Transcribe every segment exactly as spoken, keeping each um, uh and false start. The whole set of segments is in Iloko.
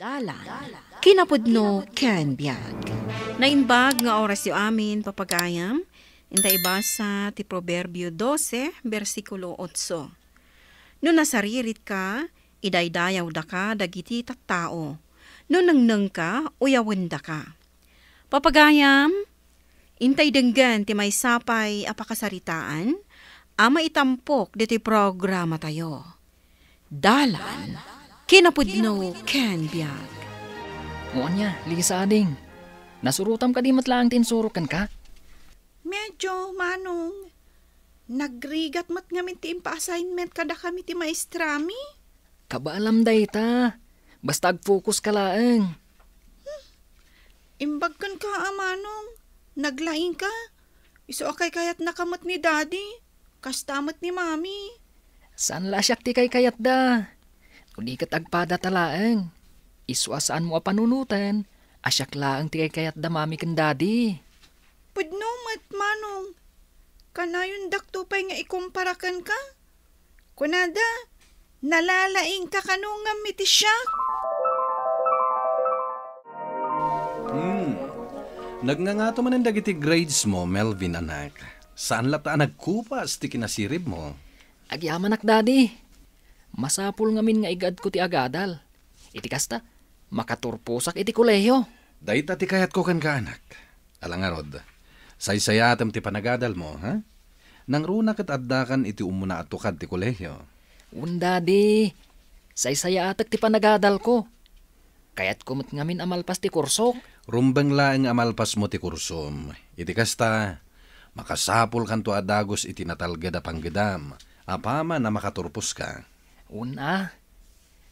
Dalan, kinapudno ken biag. Naimbag nga orasyo amin, papagayam. Inta ibasa ti Proverbio dose, bersikulo otso. No nasariritka, idaydayawdaka dagiti tattao. No nengnengka, uyawendaka. Papagayam, intay denggen ti maysa pay a pakasaritaan a maitampok ditoy programatayo. Dalan, kinapudno ken biag. O ania, Lisa ading, nasurotam kadi met laeng ti insurok kenka? Medyo, Manong. Nagrigat met ngamin ti impa-assignment kadakami ti maestrami. Kabaelam dayta. Basta agfocus ka laeng. Imbag kenka a, Manong. Naglaingka. Isu a kaykayatnaka met ni Daddy. Kasta met ni Mami. Saan la a siak ti kaykayatda. No di ket agpadata laeng. Isu a saanmo a panunoten a siak laeng ti kaykayatda Mami ken Daddy. Pudno met, Manong. Kanayondakto pay nga ikumpara kenka? Kunada, nalalaingka kano ngem iti siak? Hmm. Nagngangato manen dagiti grades mo, Melvin, anak. Saan latta a nagkupas ti kinasiribmo. Agyamanak, Daddy. Masapul ngamin nga igaedko ti agadal. Iti kasta, makaturposak iti kolehio. Dayta ti kayatko kenka, anak. Ala ngarud, saysayaatem ti panagadalmo, ha? Nangruna ket addakan iti umuna a tukad ti kolehio. Wen, Daddy. Saysayaatek ti panagadalko. Kayatko met ngamin a malpas ti kursok. Rumbeng laeng a malpasmo ti kursom. Iti kasta, makasapulkanto a dagus iti natalged a panggedam, apaman a makaturposka. Wen a.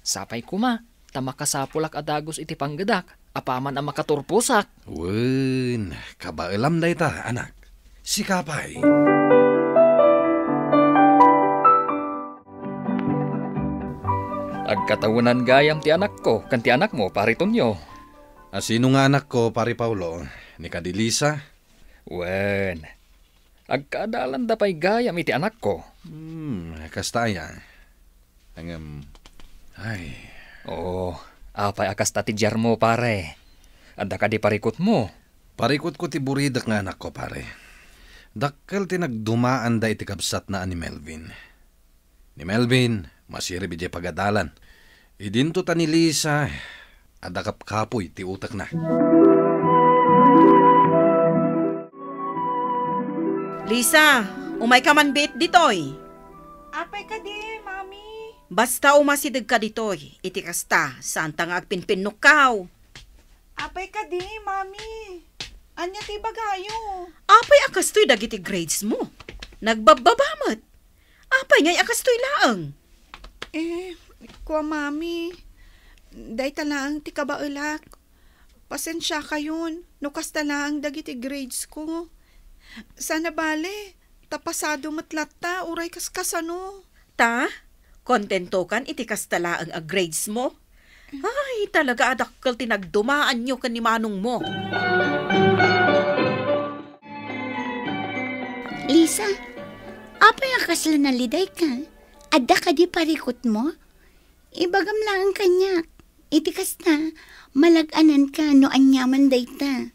Sapay koma, ta makasapulak a dagus iti panggedak, apaman a makaturposak. Wen, kabaelam dayta, anak. Sika pay. Agkatawenan gayam ti anakko ken ti anakmo, Pare Tonyo. A sino nga anakko, Pare Paulo? Ni kadi Lisa? Wen, agkaadalanda pay gayam iti anakko. Hmm, kasta aya. Ngem, ay. Oo, apay a kasta ti diarmo, pare? Adda kadi parikutmo? Parikutko ti buridek nga anakko, pare. Dakkel ti nagdumaanda iti kabsatna a ni Melvin. Ni Melvin, masirib idiay pagadalan. Idinto ta ni Lisa, adda kapkapoy ti utekna. Lisa, umayka man biit ditoy. Apay kadi, Mami? Basta umasidegka ditoy, iti kasta, saanta nga agpinpinnukkaw. Apay kadi, Mami? Ania ti ibagayo? Apay a kastoy dagiti grades mo? Nagbabbaba met. Apay ngay a kastoy laeng? Eh, kua, Mami, dayta laeng ti kabaelak. Pasensiakayon no kasta laeng dagiti grades ko. Sana bale, ta pasado met latta, uray kaskasano. Ta, kontentokan iti kasta laeng a grades mo? Ay, talaga a dakkel ti nagdumaanyo ken ni manongmo. Lisa, apay a kasla nalidayka? Adda kadi parikutmo? Ibagam laeng kaniak. Iti kasta, malag-ananka no aniaman dayta.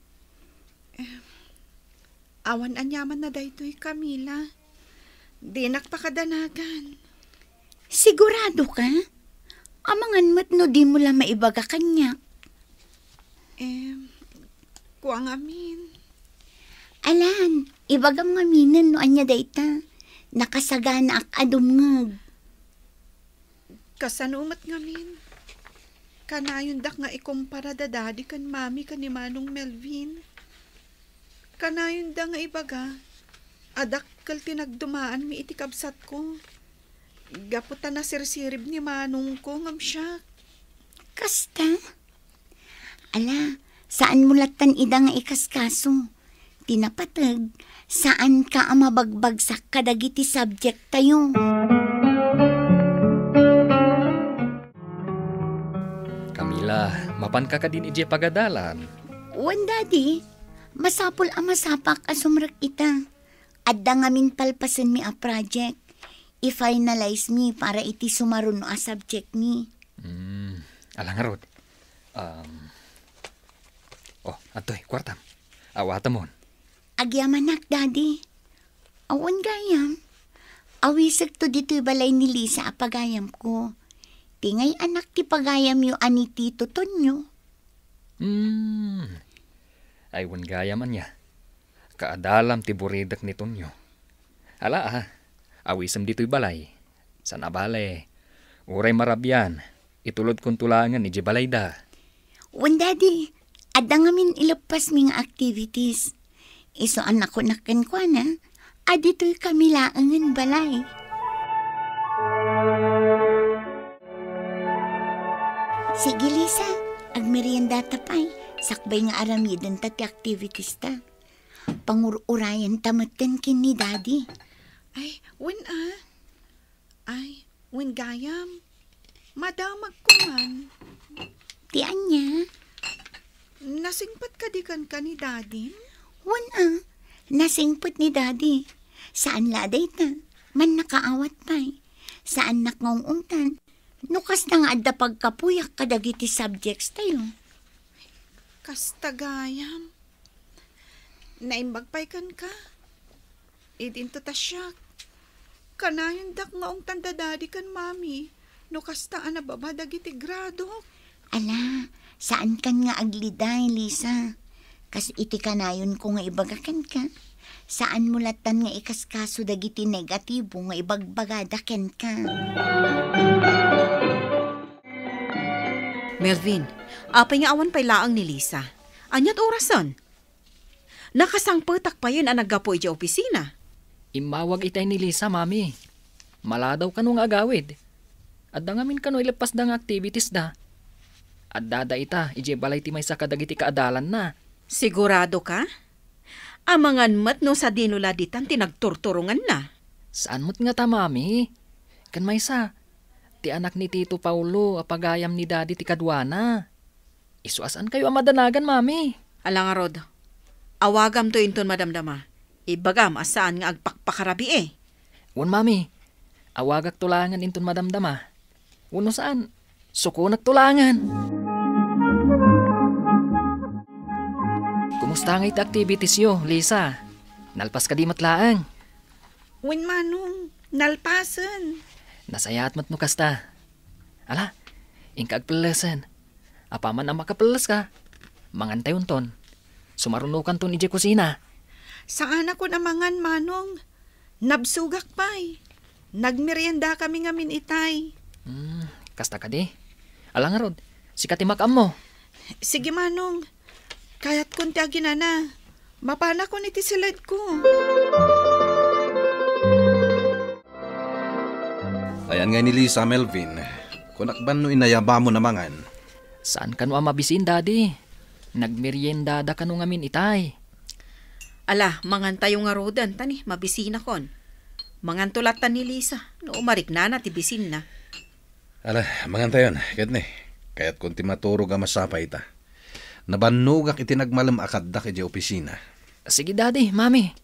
Awan aniamanna daytoy, Camila. Dinak pakadanagan. Sigurado ka? Amangan met no dimo la maibaga kaniak. Em, kua ngamin. Alan, ibagam ngaminen no ania dayta. Nakasaganaak a dumngeg. Kasano met ngamin? Kanayondak nga ikumpara da Daddy ken Mami ken ni Manong Melvin. Kanayonda nga ibaga a dakkel ti nagdumaanmi iti kabsatko. Gapu ta nasirsirib ni manongko ngem siak. Kasta? Ala, saanmo lattan ida nga ikaskaso. Ti napateg, saanka a mabagbagsak kadagiti subject tayo. Camila, mapanka kadin idiay pagadalan? Wen, Daddy. Masapul a masapak a sumrek ita. Adda ngamin palpasenmi a project. I-finalize mi para iti sumaruno a subject mi. Hmm, ala ngarud. Kuartam. Awatemon. Agyamanak, Daddy. Awan gayam. Awisekto ditoy balay ni Lisa a pagayamko. Ti ngay-anak ti pagayamyo a ni Tito Tonyo. Hmm. Ay, wen gayam ania. Kaadalam ti buridek ni Tonyo. Ala, ah. Awisem ditoy balay. Saan a bale, uray marabian, itulodkonto laengen idiay balayda. Wen, Daddy, adda ngamin ileppasmi nga activities. Isu a nakunak kenkuana a ditoykami laengen balay. Sige, Lisa, agmeriendata pay, sakbay nga aramidenta ti activities ta. Pangur-urayenta metten ken ni Daddy. Ay, wen a. Ay, wen gayam. Madamagko man. Ti ania? Nasingpet kadi kenka ni Daddy? Wen a, nasingpet ni Daddy. Saan la a dayta, mannakaawat pay. Saannak nga ung-ungtan. No kasta nga adda pagkapuyak kadagiti subjects tayo. Kasta gayam. Naimbag pay kenka. Idinto ta siak. Kanayondak nga ungtan da Daddy ken Mami no kasta a nababa dagiti gradok. Ala, saankan nga agliday, Lisa. Kas iti kanayonko nga ibaga kenka, saanmo lattan nga ikaskaso dagiti negatibo nga ibagbagada kenka. Melvin, apay nga awan pay laeng ni Lisa? Ania't orasen? Nakasangpetak payen a naggapu idiay opisina. Immawag itay ni Lisa, Mami. Maladaw kano nga agawid. Adda ngamin kano ileppasda nga activities da. Addada ita idiay balay ti maysa kadagiti kaadalanna. Sigurado ka? Amangan met no sadino la ditan ti nagturturonganna. Saan met ngata, Mami? Ken maysa, ti anak ni Tito Paulo a pagayam ni Daddy ti kaduana. Isu a saankayo a madanagan, Mami. Ala ngarud, awagamto inton madamdama. Ibagam a saan nga agpakpakarabii. Wen, Mami, awagakto laengen inton madamdama. Wenno saan, sukonekto laengen. Kumusta ngay ti activitiesyo, Lisa? Nalpas kadi met laeng? Wen, Manong, nalpasen. Nasayaat met no kasta. Ala, inka agpellesen. Apaman a makapelleska, mangantayonton. Sumarunokanton idiay kusina. Saanakon a mangan, Manong. Nabsogak pay. Nagmeriendakami ngamin itay. Hmm, kasta kadi? Ala ngarud, sika ti makaammo. Sige, Manong. Kayatkon ti aginana. Mapanakon iti siledko. Ayan nga ni Lisa, Melvin. Kunak ban no inayabamon a mangan. Saan kano a mabisin, Daddy? Nagmeriendada kano ngamin itay. Ala, mangantayo ngaruden, ta ni, mabisinakon. Manganto latta ni Lisa, no umariknana ti bisinna. Ala, mangantayon, ket ni, kayatkon ti maturog a masapay ta. Nabannogak iti nagmalem a kaddak idiay opisina. Sige, Daddy, Mami.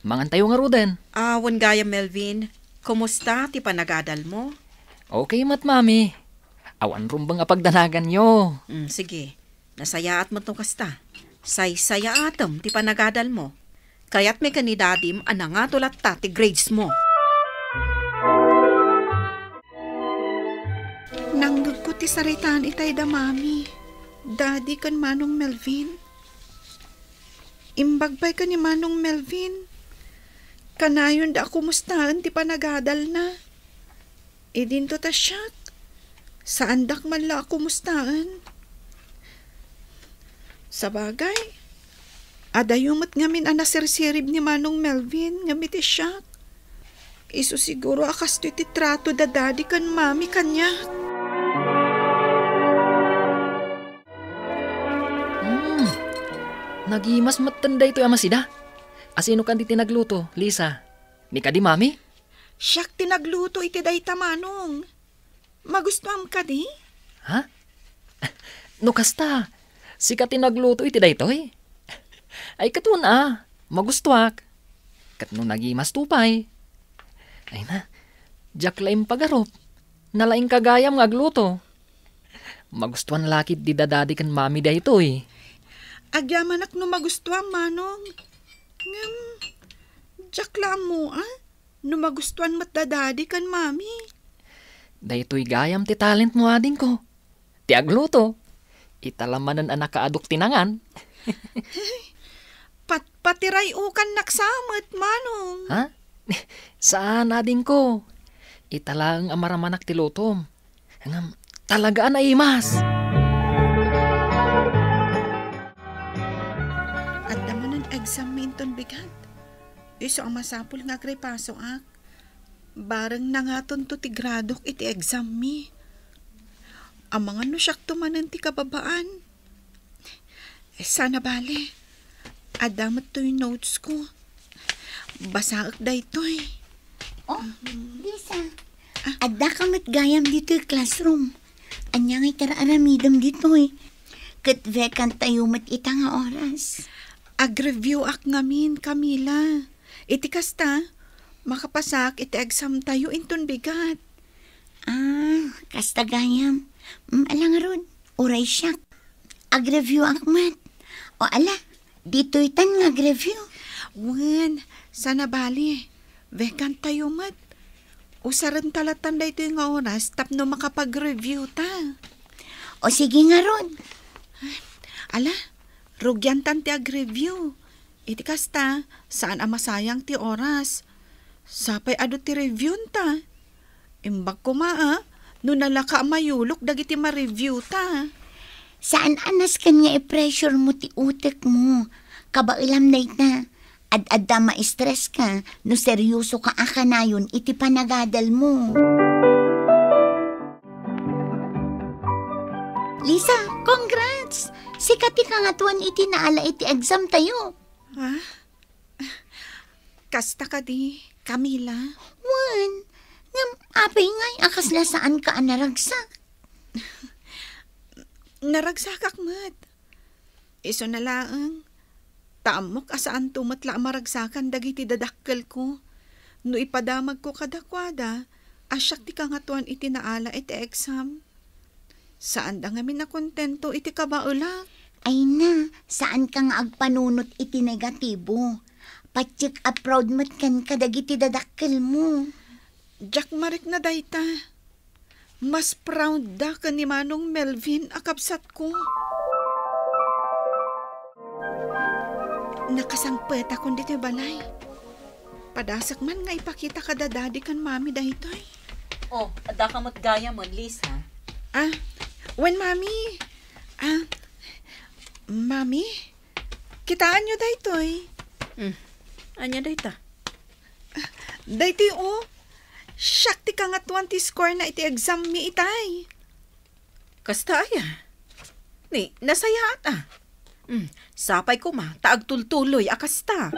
Mangantayo ngaruden. Awan gayam, Melvin. Kumusta ti panagadalmo? Okay met, Mami. Awan rumbeng a pagdanaganyo. Mm, sige. Nasayaat met no kasta. Saysayaatem ti panagadalmo. Kayatmi ken ni Dadim a nangato latta ti gradesmo. Nangngegko ti saritaan itay da Mami, Daddy ken Manong Melvin. Imbag pay ken ni Manong Melvin, kanayonda a kumustaen ti panagadalna. Idinto ta siak, saandak man la a kumustaen. Sabagay, adayo met ngamin a nasirsirib ni Manong Melvin ngem iti siak. Isu siguro a kastoy ti trato da Daddy ken Mami kaniak. Hmm. Nagimas metten daytoy a masida. Asino kadi ti nagluto, Lisa? Ni kadi, Mami? Siak ti nagluto iti dayta, Manong. Magustuam kadi? Ha? No kasta, sika ti nagluto iti daytoy? Ay, ket wen a, magustuak. Ket no nagimasto pay? Ay na, diak la impagarup. Nalaingka gayam nga agluto. Magustuan la ketdi da Daddy ken Mami daytoy. Agyamanak no magustuam, Manong. Ngem, diak la ammo, a? No magustuan met da Daddy ken Mami. Daytoy gayam ti talentmo, adingko. Ti agluto. Ita la manen a nakaadok ti nangan. Pat-, patiray-ukannak sa met, Manong. Ha? Saan, adingko. Ita laeng a maramanak ti lutom. Ngem, talaga a naimas. Adda manen exam mi inton bigat. Isu a masapul nga agripasoak. Bareng nangatonto ti gradok iti exam mi. Amangan no siakto manen ti kababaan. Eh, sana bale. Adda met toy notes ko. Basaek daytoy. Oh, Lisa. Ah. Adda ka met gayam ditoy classroom. Ania ngay ti ar-aramidem ditoy? Ket vacant tayo met ita nga oras. Ag-review ak ngamin, Camila. Iti kasta, makapasak iti exam tayo inton bigat. Ah, kasta gayam. Mm, ala ngarud, uray siak. Ag-review ak met. O ala, ditoy tan nga ag-review. Wen, sana bali. Vacant tayo met. Usaren ta latan daytoy nga oras tapno makapag-review ta. O sige ngarud. Ala, rugian tan ti ag-review. Iti kasta, saan a masayang ti oras. Sapay adu ti review ta. Imbag koma a, no nalaka a mayulok dagiti ma-review ta. Saan a nasken nga i-pressure mo ti utek mo. Kabaelam dayta. Ad-adda ma-stress ka no seryoso ka a kanayon iti panagadal mo. Lisa, congrats! Sika ti kangatoan iti naala iti exam tayo. Ha? Kasta kadi, Camila? Wen, ngem apay ngay a kasla saan ka a naragsak? Naragsakak met. Isu na laeng, ta ammok a saanto met la a maragsakan dagiti dadakkelko. No ipadamagko kadakuada, a siak ti kangatoan iti naala iti exam. Saanda ngamin a kontento iti kabaelak. Ay na, saan ka nga agpanunot iti negatibo. Patiek a proud met kenka dagiti dadakkelmo. Diak marikna dayta. Mas proud da ken ni Manong Melvin a kabsatko. Nakasangpetakon ditoy balay. Padasek man nga ipakita kada Daddy ken Mami daytoy. Oh, adda ka met gayam, Lisa. Ah, wen, Mami. Ah, Mami, kitaenyo daytoy. Hmm. Ania dayta? Daytoy, oh. Siak ti kangatoan ti score na iti exam mi itay. Kasta aya? Ni, nasayaat a. Hmm, sapay koma ta agtultuloy a kasta.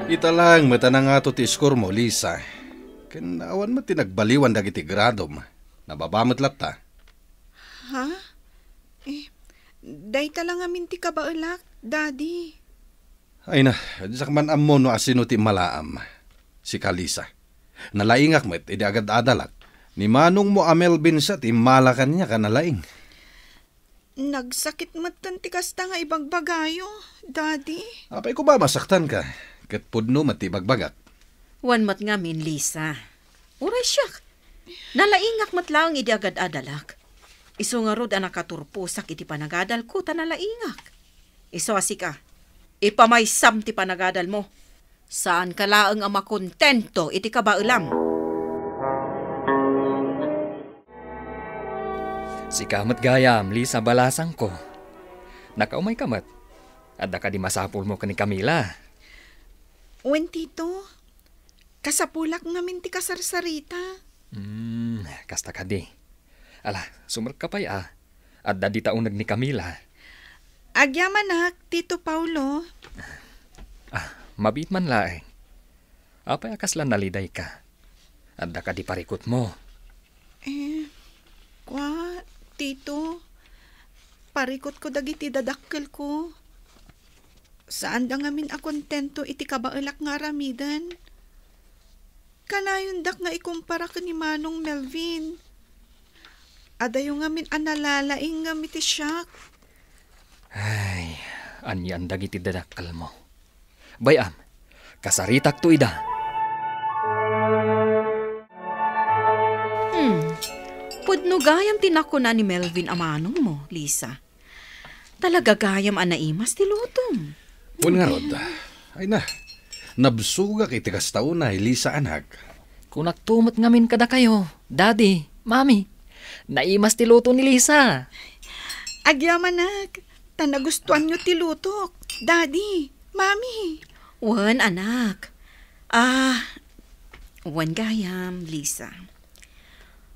Ita laeng met a nangato ti score mo, Lisa. Ken awan met ti nagbaliwan dagiti gradom. Nababa met latta. Ha? Eh, dayta la ngamin ti kabaelak, Daddy. Ay na, diak man ammo no asino ti malaam. Sika, Lisa. Nalaingak met idi agad-adalak. Ni manongmo a Melvin sa ti immala kaniak a nalaing. Nagsakit metten ti kasta nga ibagbagayo, Daddy. Apay koma masaktanka, ket pudno met ti ibagbagak. Wen met ngamin, Lisa. Uray siak. Nalaingak met laeng idi agad-adalak. Isu ngarud a nakaturposak iti panagadalko ta nalaingak. Isu a sika, ipamaysam ti panagadalmo. Saanka laeng a makontento iti kabaelam. Sika met gayam, Lisa, balasangko. Nakaumayka met. Adda kadi masapulmo ken ni Camila? Wen, Tito. Kasapulak ngamin ti kasarsarita. Hmm, kasta kadi. Ala, sumrekka pay a. Adda dita uneg ni Camila. Agyamanak, Tito Paulo. Ah, mabiit man laeng. Apay a kasla nalidayka? Adda kadi parikutmo? Eh, kua, Tito, parikutko dagiti dadakkelko. Saanda ngamin a kontento iti kabaelak nga aramiden. Kanayondak nga ikumpara ken ni Manong Melvin. Adayo ngamin a nalalaing ngem iti siak. Ay, anian dagiti dadakkelmo. Bay-am, kasaritakto ida. Hmm. Pudno gayam ti nakuna ni Melvin a manongmo, Lisa. Talaga gayam a naimas ti lutom. Wen ngarud. Ay na, nabsogak iti kasta unay, Lisa, anak. Kunakto met ngamin kadakayo, Daddy, Mami. Naimas ti luto ni Lisa. Agyamanak, ta nagustuanyo ti lutok, Daddy, Mami. Wen, anak. Ah, wen gayam, Lisa.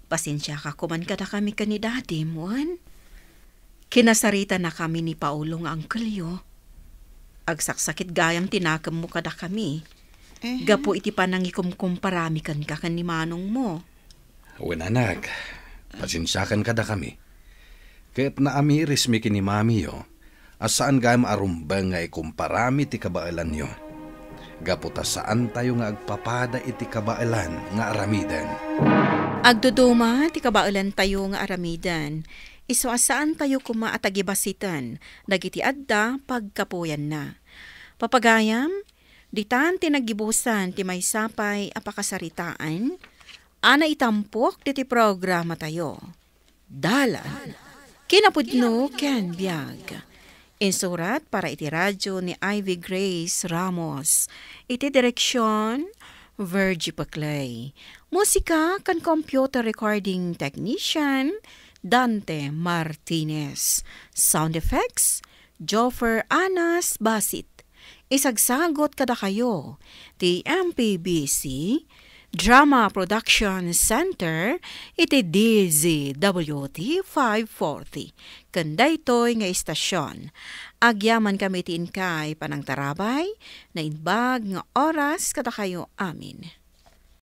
Pasensiaka koman kadakami ken ni Dadim, wen? Kinasaritanakami ni Paolo nga angkelyo. Agsaksakit gayam ti nakemmo kadakami. Eh? Gapu iti panangikumkumparami kenka ken ni manongmo. Wen, anak, pasensiakan kadakami. Ket naamirismi ken ni mamiyo a saan gayam a rumbeng nga ikumparami ti kabaelanyo. Gapu ta saantayo nga agpapada iti kabaelan nga aramiden. Agduduma ti kabaelantayo nga aramiden, isu a saantayo koma a tagibasiten dagiti adda pagkapuyanna. Papagayam, ditan ti naggibusan ti maysa pay a pakasaritaan a naitampok diti programatayo. Dalan, kinapudno ken biag. Insurat para iti radyo ni Ivy Grace Ramos. Iti direksyon, Virgie Paclay. Musika ken computer recording technician, Dante Martinez. Sound effects, Joffer Anas Basit. Isagsagot kadakayo ti M P B C Drama Production Center iti D Z W T five forty. Ken daytoy nga istasyon, agyamankami ti inkay panangtarabay, naimbag nga oras kadakayo amin.